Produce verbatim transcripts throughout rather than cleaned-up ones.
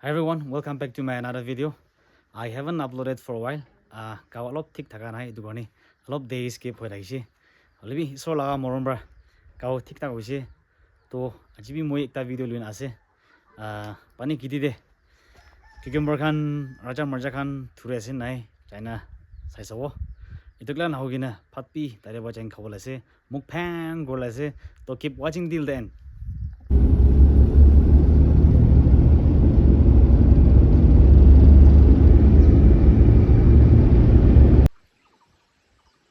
Hi everyone, welcome back to my another video. I haven't uploaded for a while. Ah, gao olop thik thaka nai, etu karne olop days skip hoi thakishe. Hoilebi isor laga morom para gao thik thak hoishe. To aji bi moi ekta video loina ase. Ah, pani kheti te cucumber khan, raja marja khan thuri ase nai, jaina sai sabo. Etu kila nahoi kena phat bi tare ba jain khabo le ase. Mukbang kuri ase. To keep watching till the end.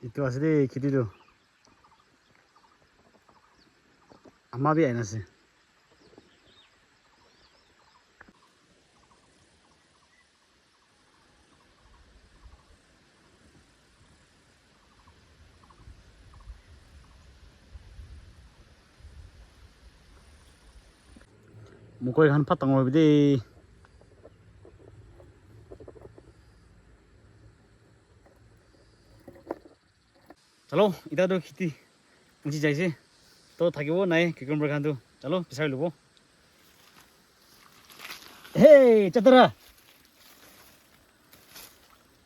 Etu ase de kheti tu. Ama bi aina ase. Mokoi khan phat dangor hoibi de. Chalo, ita tu kheti uthi jaise. To thakibo nai cucumber khan tu. Chalo, bisari lobo. Hey, chatara.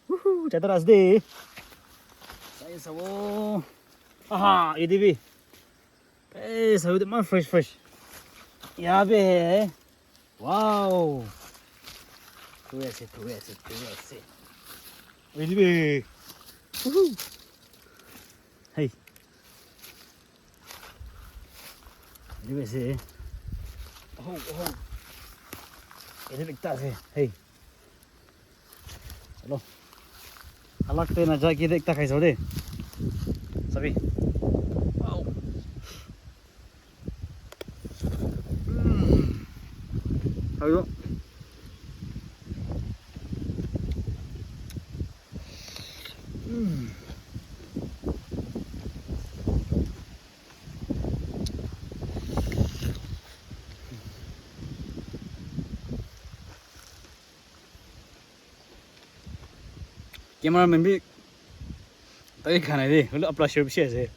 Woohoo, chatara ase de. Sai sabo. Aha, ede bi. Hey, sabo de man fresh, fresh. Yabe. Wow. Thuri ase, thuri ase, thuri ase. Oi, dibi. Woohoo. Hey. Dibi ase. Oh, oh. Ede ekta ase. Hey. Hello. Alag te na ja ke de ekta khai sabo de. Sabi. Wow. Mm. Ayo. Mm. Cameraman bi tai khanai de, hoile apla share bishi ase.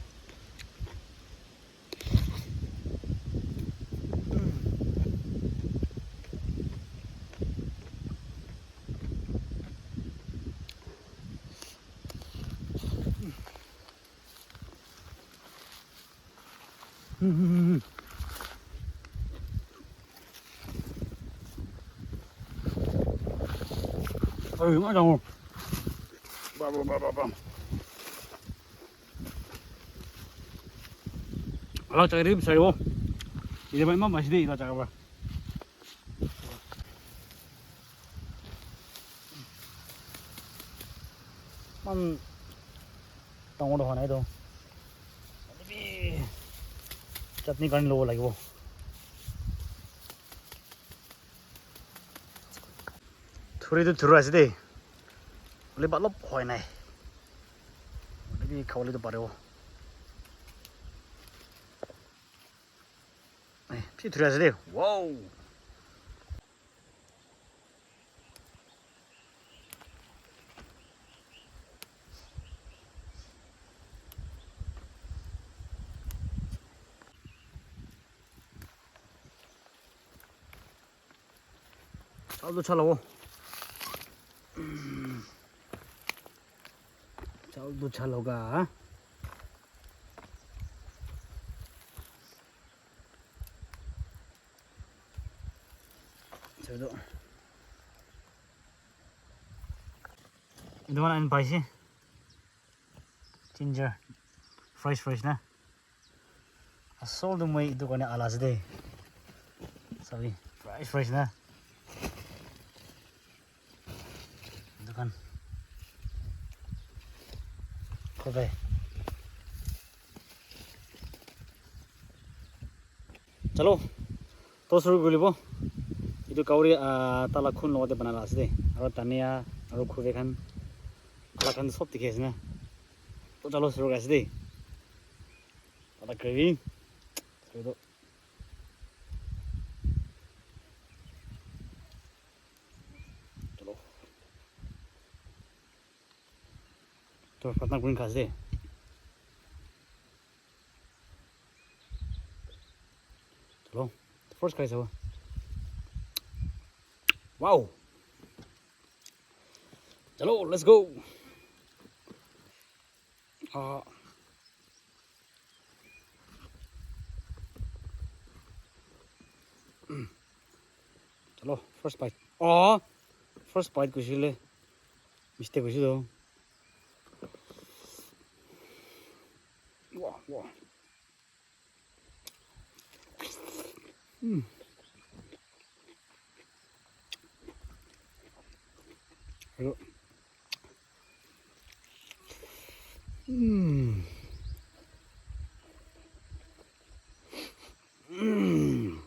Oi, ma dang. Ba, ba, ba, ba, ba. Ala chakri bisaribo. Ide bai ma masi de ila chakra. Man, dangor howa nai toh. Chutney karne lobo lagibo. Thuri tu thuri ase de. Hoile ba olop hoi nai. Hoile bi khabole tu paribo. Eh, bishi thuri ase de. Wow. Chal tu chal abo. Chal tu chal hoga. Chal tu. Etu khan ahin paise. Ginger. Fresh, fresh na. Asol tu moi etu karne ala ase de. Sabi, fresh, fresh na. Etu khan. Kobe. Chalo, to suru kuri libo. Etu kauri, ah, tala khun logote banala ase de. Aro tania, aro khuve khan, tala khan sob dikhi ase na. To chalo, suru kuri ase de. Tala gravy. Suru to. Chalo. To pratna kuri kha ase de. Chalo, first khai sabo. Wow. Chalo, let's go. Ah. Chalo, first bite. Ah, first bite kuisile. Mistake kuisile. Wow, wow. Mm. Hello. Mm. Mm.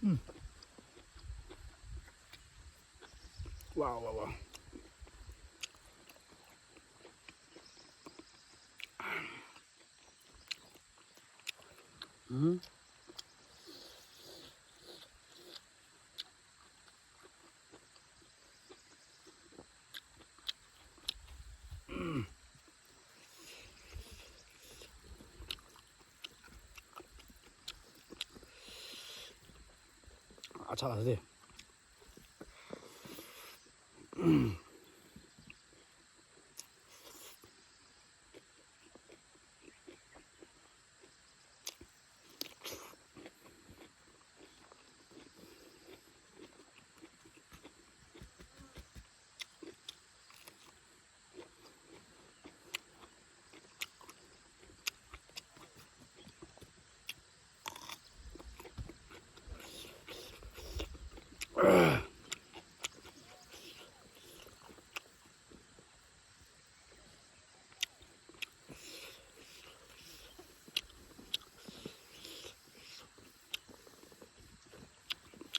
Mm. Wow, wow, wow. Mm. Acha ase.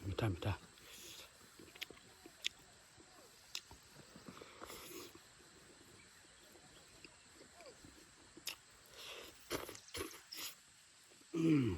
Mitha, mitha. Hmm.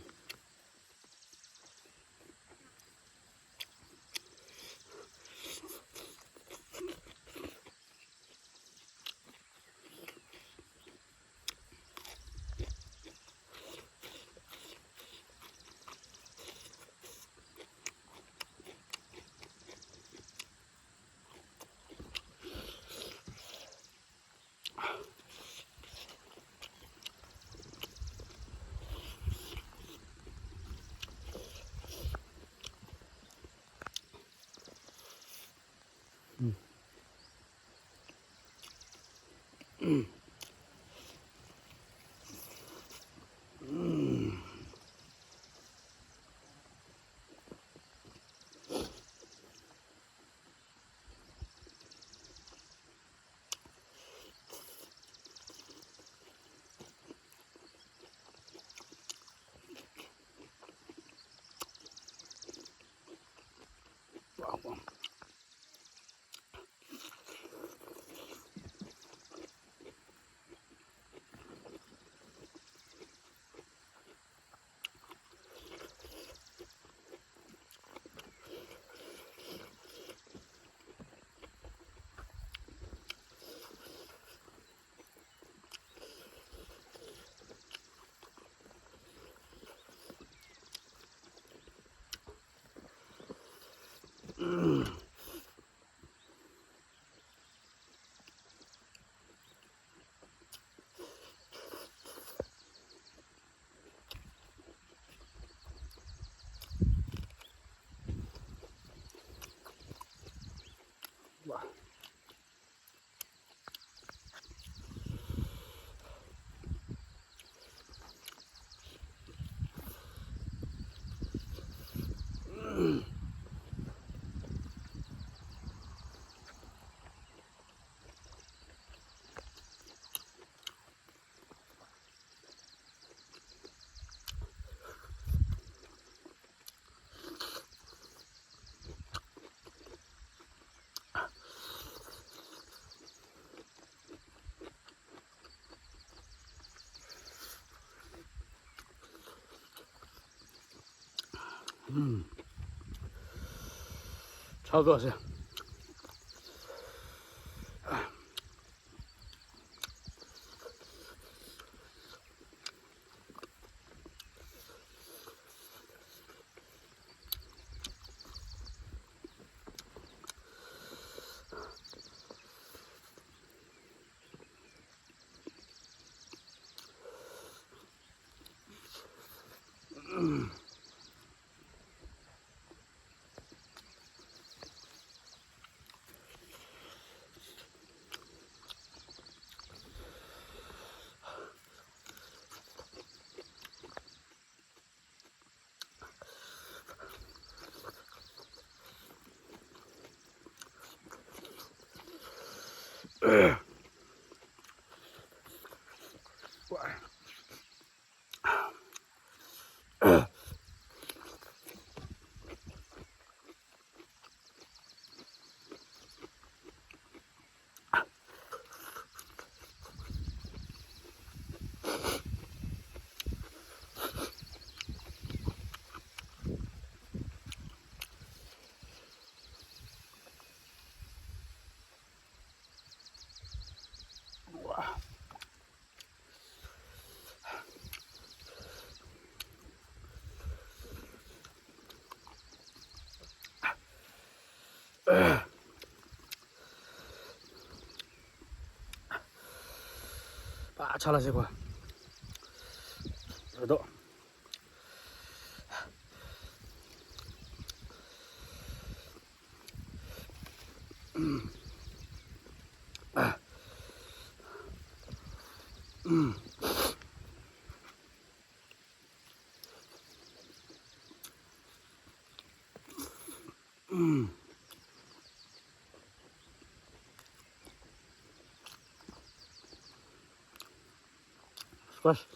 Chao tu ase. Ba, acha lagise kwa. Redo. Squash.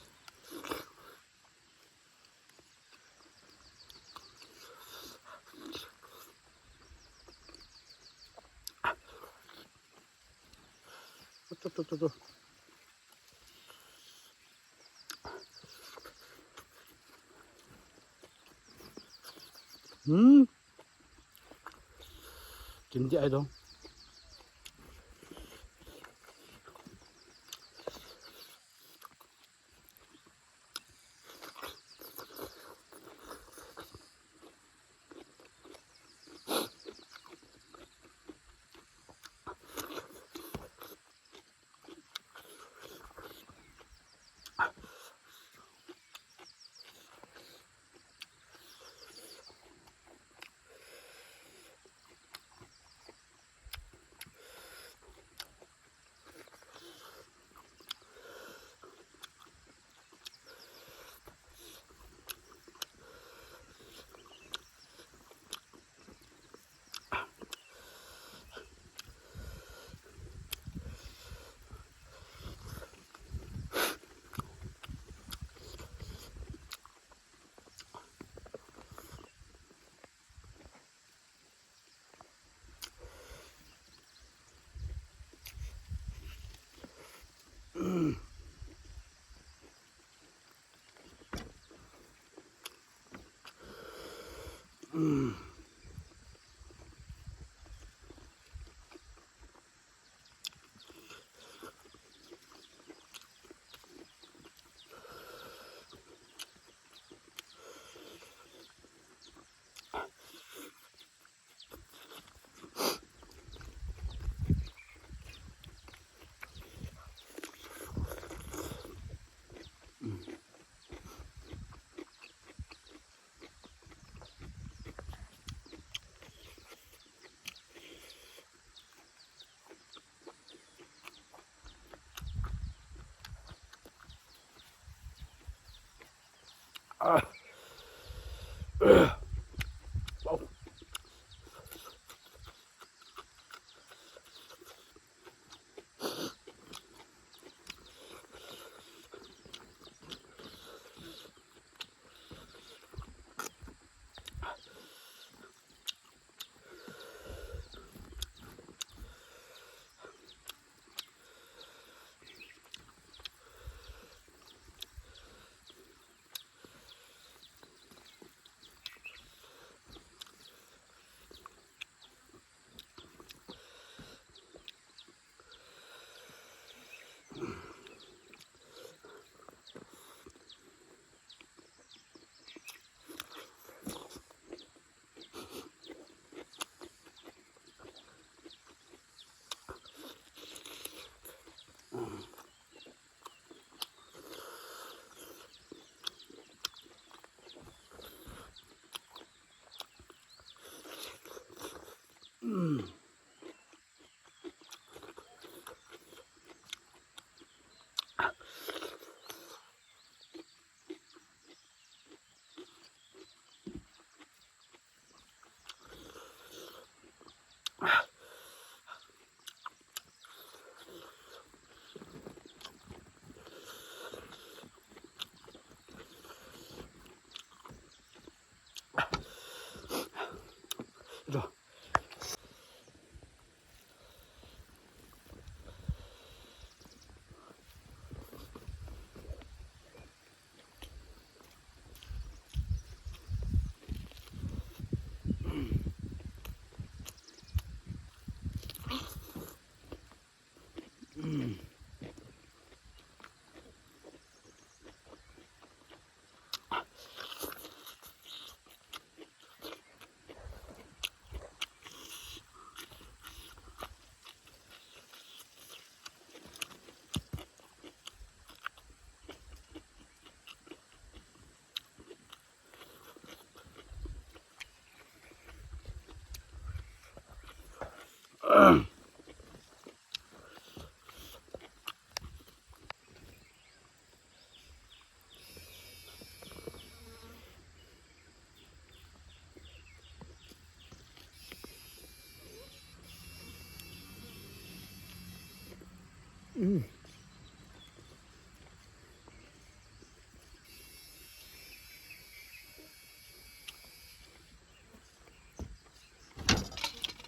Tu, tu, tu, tu. Hmm. Kimchi ai dong.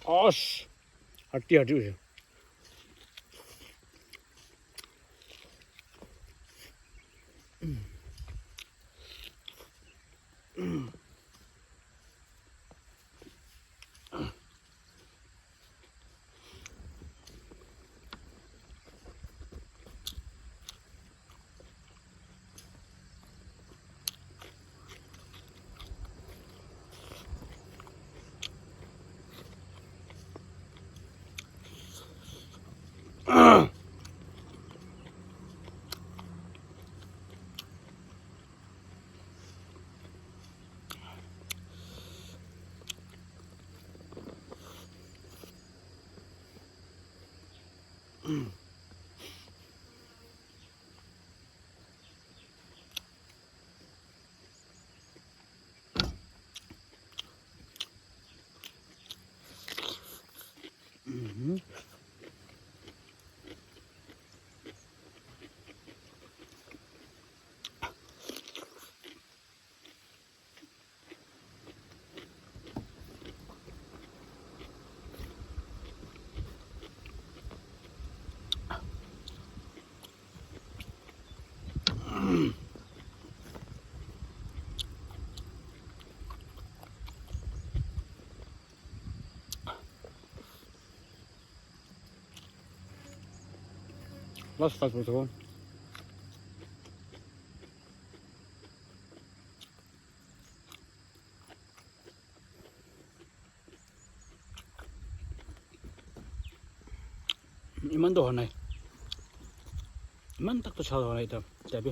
Osh! Hati hati hoise. Last five minutes ago. Iman toh howa nai. Iman tak toh chal howa nai etu. Tabi.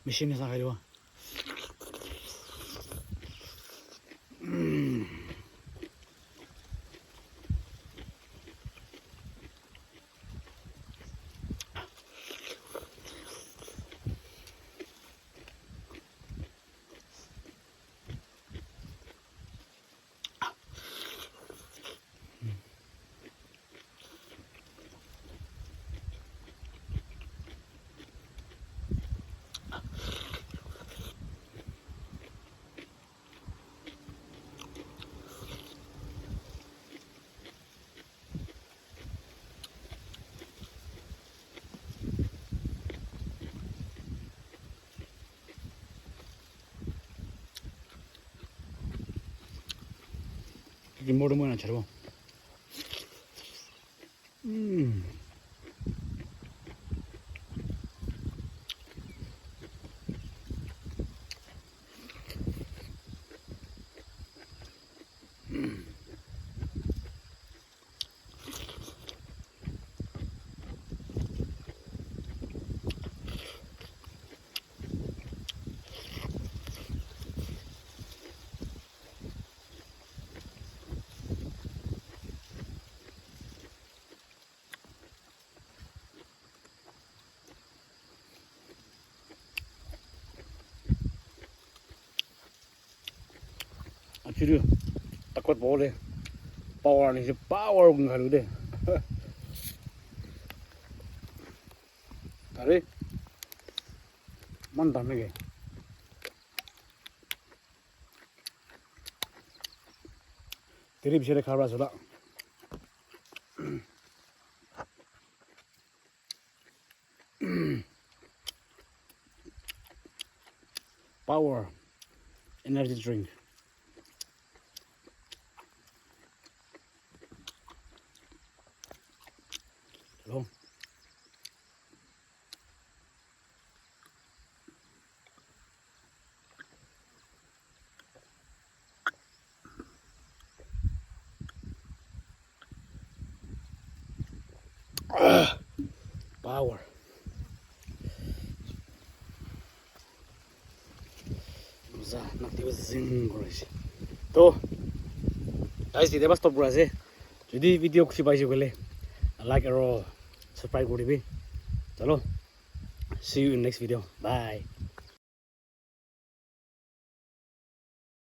Machine nisna khai dibo. Rimbo rimbo na charo. Mm. Achiru takot bole power ni se power gun garu de. Tare man dame ge. Tiri bisere khabra sala. Power energy drink. Hello. Power. Moza, nak dibo zing kori ase. To, guys, video bas stop kori ase. Jodi video khushi paise koile, like aro subscribe kori dibi. Chalo, see you in next video. Bye.